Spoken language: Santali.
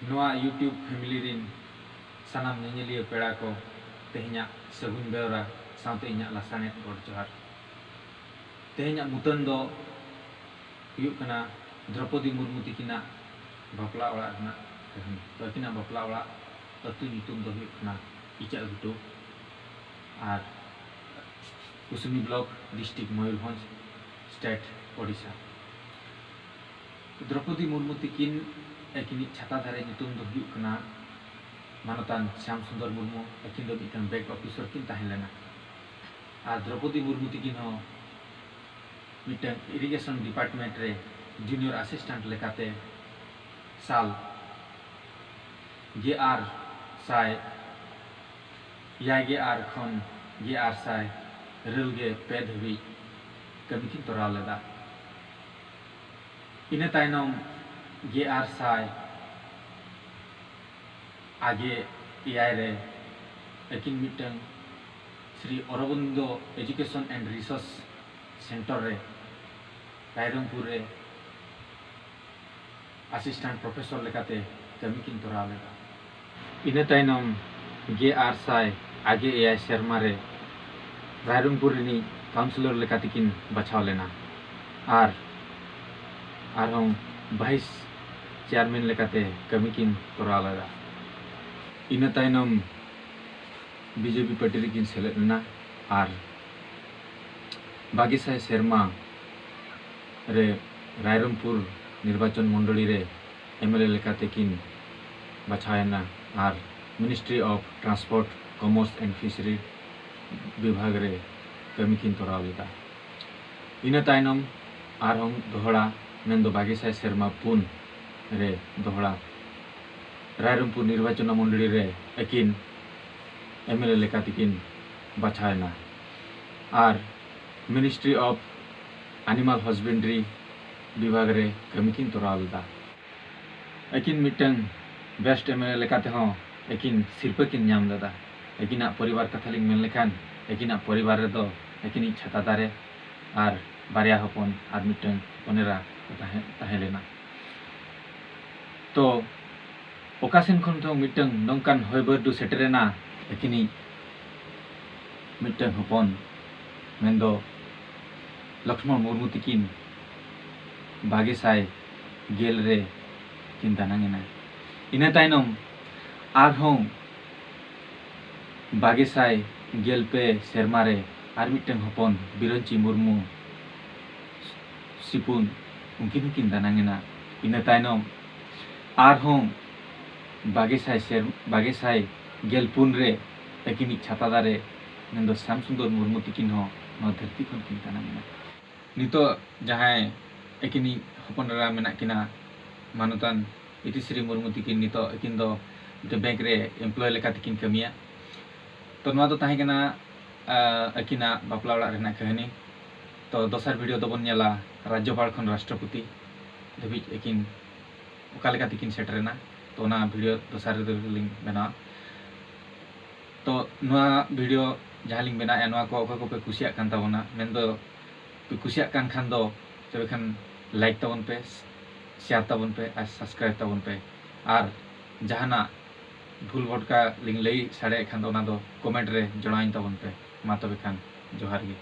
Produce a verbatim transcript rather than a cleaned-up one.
ᱱᱚᱣᱟ YouTube family ᱨᱤᱱ ᱥᱟᱱᱟᱢ ᱧᱮᱧᱮᱞᱤᱭᱟᱹ ᱯᱮᱲᱟ ᱠᱚ, ᱛᱮᱦᱮᱧᱟᱜ ᱥᱟᱹᱜᱩᱱ ᱵᱮᱣᱨᱟ ᱥᱟᱶᱛᱮ ᱤᱧᱟᱹᱜ ᱞᱟᱥᱟᱬᱦᱮᱫ ᱜᱚᱰ ᱡᱚᱦᱟᱨ᱾ ᱛᱮᱦᱮᱧᱟᱜ ᱢᱩᱛᱟᱹᱱ ᱫᱚ ᱦᱩᱭᱩᱜ ᱠᱟᱱᱟ ᱫᱨᱚᱯᱚᱫᱤ ᱢᱩᱨᱢᱩ ᱛᱤᱠᱤᱱᱟᱜ ᱵᱟᱯᱞᱟ ᱚᱲᱟᱜ ᱨᱮᱱᱟᱜ ᱠᱟᱹᱦᱱᱤ᱾ ᱛᱚ, ᱟᱹᱠᱤᱱᱟᱜ ᱵᱟᱯᱞᱟ ᱚᱲᱟᱜ ᱟᱹᱛᱩ ᱧᱩᱛᱩᱢ ᱫᱚ ᱦᱩᱭᱩᱜ ᱠᱟᱱᱟ ᱤᱪᱟᱹᱜ ᱜᱷᱩᱴᱩ᱾ ᱟᱨ Kusumi block, district Mayurbhanj, state Odisha. Droupadi Murmu ᱛᱤᱠᱤᱱ ᱟᱹᱠᱤᱱᱤᱡ ᱪᱷᱟᱛᱟ ᱫᱟᱨᱮ ᱧᱩᱛᱩᱢ ᱫᱚ ᱦᱩᱭᱩᱜ ᱠᱟᱱᱟ ᱢᱟᱱᱚᱛᱟᱱ ᱥᱭᱟᱢ ᱥᱩᱱᱫᱚᱨ ᱢᱩᱨᱢᱩ᱾ ᱟᱹᱠᱤᱱ ᱫᱚ ᱢᱤᱫᱴᱟᱝ bank officer ᱠᱤᱱ ᱛᱟᱦᱮᱸ ᱞᱮᱱᱟ᱾ ᱟᱨ ᱫᱨᱚᱯᱚᱫᱤ ᱢᱩᱨᱢᱩ ᱛᱤᱠᱤᱱ ᱦᱚᱸ ᱢᱤᱫᱴᱟᱝ irrigation department ᱨᱮ junior assistant ᱞᱮᱠᱟᱛᱮ ᱥᱟᱞ ᱜᱮ ᱟᱨ ᱥᱟᱭ ᱮᱭᱟᱭ ᱜᱮ ᱟᱨ ᱠᱷᱚᱱ ᱜᱮ ᱟᱨ ᱥᱟᱭ ᱤᱨᱟᱹᱞ ᱜᱮ ᱯᱮ ᱫᱷᱟᱹᱵᱤᱡ ᱠᱟᱹᱢᱤ ᱠᱤᱱ ᱛᱚᱨᱟᱣ ᱞᱮᱫᱟ᱾ ᱤᱱᱟᱹ ᱛᱟᱭᱱᱚᱢ ᱜᱮ ᱟᱨ ᱥᱟᱭ ᱟᱜᱮ ᱮᱭᱟᱭ ᱨᱮ ᱟᱹᱠᱤᱱ ᱢᱤᱫᱴᱟᱝ Shri Aurobindo Education and Research Center ᱨᱮ ᱨᱟᱭᱨᱚᱝᱯᱩᱨ ᱨᱮ assistant professor ᱞᱮᱠᱟᱛᱮ ᱠᱟᱹᱢᱤ ᱠᱤᱱ ᱛᱚᱨᱟᱣ ᱞᱮᱫᱟ᱾ ᱤᱱᱟᱹ ᱛᱟᱭᱱᱚᱢ ᱜᱮ ᱟᱨ ᱥᱟᱭ ᱟᱜᱮ ᱮᱭᱟᱭ ᱥᱮᱨᱢᱟ ᱨᱮ ᱨᱟᱭᱨᱚᱝᱯᱩᱨ ᱨᱤᱱᱤᱡ councillor ᱞᱮᱠᱟᱛᱮ ᱠᱤᱱ ᱵᱟᱪᱷᱟᱣ ᱞᱮᱱᱟ ᱟᱨ ᱟᱨᱦᱚᱸ vice chairman ᱞᱮᱠᱟᱛᱮ ᱠᱟᱹᱢᱤ ᱠᱤᱱ ᱛᱚᱨᱟᱣ ᱞᱮᱫᱟ᱾ ᱤᱱᱟᱹ ᱛᱟᱭᱱᱚᱢ BJP party ᱨᱮᱠᱤᱱ ᱥᱮᱞᱮᱫ ᱞᱮᱱᱟ ᱟᱨ ᱵᱟᱜᱮ ᱥᱟᱭ ᱥᱮᱨᱢᱟ ᱨᱮ ᱨᱟᱭᱨᱚᱝᱯᱩᱨ ᱱᱤᱨᱵᱟᱪᱚᱱ ᱢᱚᱱᱰᱚᱞᱤ ᱨᱮ MLA ᱞᱮᱠᱟᱛᱮ ᱠᱤᱱ ᱵᱟᱪᱷᱟᱣ ᱮᱱᱟ ᱟᱨ Ministry of Transport, Commerce and Fishery ᱵᱤᱵᱷᱟᱜᱽ ᱨᱮ ᱠᱟᱹᱢᱤ ᱠᱤᱱ ᱛᱚᱨᱟᱣ ᱞᱮᱫᱟ᱾ ᱤᱱᱟᱹ ᱛᱟᱭᱱᱚᱢ ᱟᱨᱦᱚᱸ ᱫᱚᱦᱲᱟ, ᱢᱮᱱᱫᱚ ᱵᱟᱜᱮ ᱥᱟᱭ ᱥᱮᱨᱢᱟ ᱯᱩᱱ ᱨᱮ ᱫᱚᱦᱲᱟ ᱨᱟᱭᱨᱚᱝᱯᱩᱨ ᱱᱤᱨᱵᱟᱪᱚᱱ ᱢᱚᱱᱰᱚᱞᱤ ᱨᱮ ᱟᱹᱠᱤᱱ MLA ᱞᱮᱠᱟᱛᱮᱠᱤᱱ ᱵᱟᱪᱷᱟᱣ ᱮᱱᱟ ᱟᱨ Ministry of Animal Husbandry ᱵᱤᱵᱷᱟᱜᱽ ᱨᱮ ᱠᱟᱹᱢᱤ ᱠᱤᱱ ᱛᱚᱨᱟᱣ ᱞᱮᱫᱟ᱾ ᱟᱹᱠᱤᱱ ᱢᱤᱫᱴᱟᱝ best MLA ᱞᱮᱠᱟ ᱛᱮᱦᱚᱸ ᱟᱹᱠᱤᱱ ᱥᱤᱨᱯᱟᱹ ᱠᱤᱱ ᱧᱟᱢ ᱞᱮᱫᱟ᱾ ᱟᱹᱠᱤᱱᱟᱜ ᱯᱚᱨᱤᱵᱟᱨ ᱠᱟᱛᱷᱟ ᱞᱤᱧ ᱢᱮᱱ ᱞᱮᱠᱷᱟᱱ, ᱟᱹᱠᱤᱱᱟᱜ ᱯᱚᱨᱤᱵᱟᱨ ᱨᱮᱫᱚ ᱟᱹᱠᱤᱱᱤᱡ ᱪᱷᱟᱛᱟ ᱫᱟᱨᱮ ᱟᱨ ᱵᱟᱨᱭᱟ ᱦᱚᱯᱚᱱ ᱟᱨ ᱢᱤᱫᱴᱟᱝ ᱦᱚᱯᱚᱱᱮᱨᱟ ᱠᱚ ᱛᱟᱦᱮᱸ, ᱛᱟᱦᱮᱸ ᱞᱮᱱᱟ᱾ ᱛᱚ, ᱚᱠᱟ ᱥᱮᱱ ᱠᱷᱚᱱ ᱪᱚᱝ ᱢᱤᱫᱴᱟᱝ ᱱᱚᱝᱠᱟᱱ ᱦᱚᱭ ᱵᱟᱹᱨᱰᱩ ᱥᱮᱴᱮᱨᱮᱱᱟ᱾ ᱟᱹᱠᱤᱱᱤᱡ ᱢᱤᱫᱴᱟᱝ ᱦᱚᱯᱚᱱ, ᱢᱮᱱᱫᱚ ᱞᱚᱠᱷᱢᱚᱬ ᱢᱩᱨᱢᱩ ᱛᱤᱠᱤᱱ ᱵᱟᱜᱮ ᱥᱟᱭ ᱜᱮᱞ ᱨᱮ ᱠᱤᱱ ᱫᱟᱱᱟᱝ ᱮᱱᱟ᱾ ᱤᱱᱟᱹ ᱛᱟᱭᱱᱚᱢ ᱟᱨᱦᱚᱸ ᱵᱟᱜᱮ ᱥᱟᱭ ᱜᱮᱞ ᱯᱮ ᱥᱮᱨᱢᱟ ᱨᱮ ᱟᱨ ᱢᱤᱫᱴᱟᱝ ᱦᱚᱯᱚᱱ ᱵᱤᱨᱚᱧᱪᱤ ᱢᱩᱨᱢᱩ ᱥᱤᱯᱩᱱ, ᱩᱱᱠᱤᱱ ᱦᱚᱸᱠᱤᱱ ᱫᱟᱱᱟᱝ ᱮᱱᱟ᱾ ᱤᱱᱟᱹ ᱛᱟᱭᱱᱚᱢ ᱟᱨᱦᱚᱸ ᱵᱟᱜᱮ ᱥᱟᱭ ᱥᱮᱨ-, ᱵᱟᱜᱮ ᱥᱟᱭ ᱜᱮᱞ ᱯᱩᱱ ᱨᱮ ᱟᱹᱠᱤᱱᱤᱡ ᱪᱷᱟᱛᱟ ᱫᱟᱨᱮ, ᱢᱮᱱᱫᱚ ᱥᱟᱢ ᱥᱩᱱᱫᱚᱨ ᱢᱩᱨᱢᱩ ᱛᱤᱠᱤᱱ ᱦᱚᱸ ᱱᱚᱣᱟ ᱫᱷᱟᱹᱨᱛᱤ ᱠᱷᱚᱱ ᱠᱤᱱ ᱫᱟᱱᱟᱝ ᱮᱱᱟ᱾ ᱱᱤᱛᱚᱜ ᱡᱟᱦᱟᱸᱭ ᱟᱹᱠᱤᱱᱤᱡ ᱦᱚᱯᱚᱱ ᱮᱨᱟ ᱢᱮᱱᱟᱜ ᱠᱤᱱᱟ, ᱢᱟᱱᱚᱛᱟᱱ ᱤᱛᱤᱥᱨᱤ ᱢᱩᱨᱢᱩ ᱛᱤᱠᱤᱱ, ᱱᱤᱛᱚᱜ ᱟᱹᱠᱤᱱ ᱫᱚ ᱢᱤᱫᱴᱮᱱ ᱵᱮᱝᱠ ᱨᱮ ᱮᱢᱯᱞᱚᱭ ᱞᱮᱠᱟ ᱛᱮᱠᱤᱱ ᱠᱟᱹᱢᱤᱭᱟ᱾ ᱛᱚ, ᱱᱚᱣᱟ ᱫᱚ ᱛᱟᱦᱮᱸ ᱠᱟᱱᱟ, ᱟᱸ, ᱟᱹᱠᱤᱱᱟᱜ ᱵᱟᱯᱞᱟ ᱚᱲᱟᱜ ᱨᱮᱱᱟᱜ ᱠᱟᱹᱦᱱᱤ᱾ ᱛᱚ, ᱫᱚᱥᱟᱨ ᱵᱷᱤᱰᱤᱭᱳ ᱫᱚᱵᱚᱱ ᱧᱮᱞᱟ ᱨᱟᱡᱽᱡᱚᱯᱟᱲ ᱠᱷᱚᱱ ᱨᱟᱥᱴᱨᱚᱯᱚᱛᱤ ᱫᱷᱟᱹᱵᱤᱡ ᱟᱹᱠᱤᱱ ᱚᱠᱟ ᱞᱮᱠᱟ ᱛᱮᱠᱤᱱ ᱥᱮᱴᱮᱨᱮᱱᱟ᱾ ᱛᱚ, ᱚᱱᱟ ᱵᱷᱤᱰᱤᱭᱳ ᱫᱚᱥᱟᱨ ᱨᱮᱫᱚ ᱞᱤᱧ ᱵᱮᱱᱟᱣᱟ᱾ ᱛᱚ, ᱱᱚᱣᱟ ᱵᱷᱤᱰᱤᱭᱳ ᱡᱟᱦᱟᱸ ᱞᱤᱧ ᱵᱮᱱᱟᱣᱮᱫᱼᱟ, ᱱᱚᱣᱟ ᱠᱚ ᱚᱠᱚᱭ ᱠᱚᱯᱮ ᱠᱩᱥᱤᱭᱟᱜ ᱠᱟᱱ ᱛᱟᱵᱚᱱᱟ, ᱢᱮᱱᱫᱚ ᱯᱮ ᱠᱩᱥᱤᱭᱟᱜ ᱠᱟᱱ ᱠᱷᱟᱱ ᱫᱚ ᱛᱚᱵᱮ ᱠᱷᱟᱱ ᱞᱟᱭᱤᱠ ᱛᱟᱵᱚᱱ ᱯᱮ, ᱥᱮᱭᱟᱨ ᱛᱟᱵᱚᱱ ᱯᱮ ᱟᱨ ᱥᱟᱵᱥᱠᱨᱟᱭᱤᱵ ᱛᱟᱵᱚᱱ ᱯᱮ᱾ ᱟᱨ ᱡᱟᱦᱟᱱᱟᱜ ᱵᱷᱩᱞ ᱵᱷᱚᱴᱠᱟ ᱞᱤᱧ ᱞᱟᱹᱭ ᱥᱟᱰᱮᱭᱮᱫ ᱠᱷᱟᱱ ᱫᱚ ᱚᱱᱟ ᱫᱚ ᱠᱚᱢᱮᱱᱴ ᱨᱮ ᱡᱚᱲᱟᱣᱟᱹᱧ ᱛᱟᱵᱚᱱ ᱯᱮ᱾ ᱢᱟ ᱛᱚᱵᱮ ᱠᱷᱟᱱ ᱡᱚᱦᱟᱨ ᱜᱮ᱾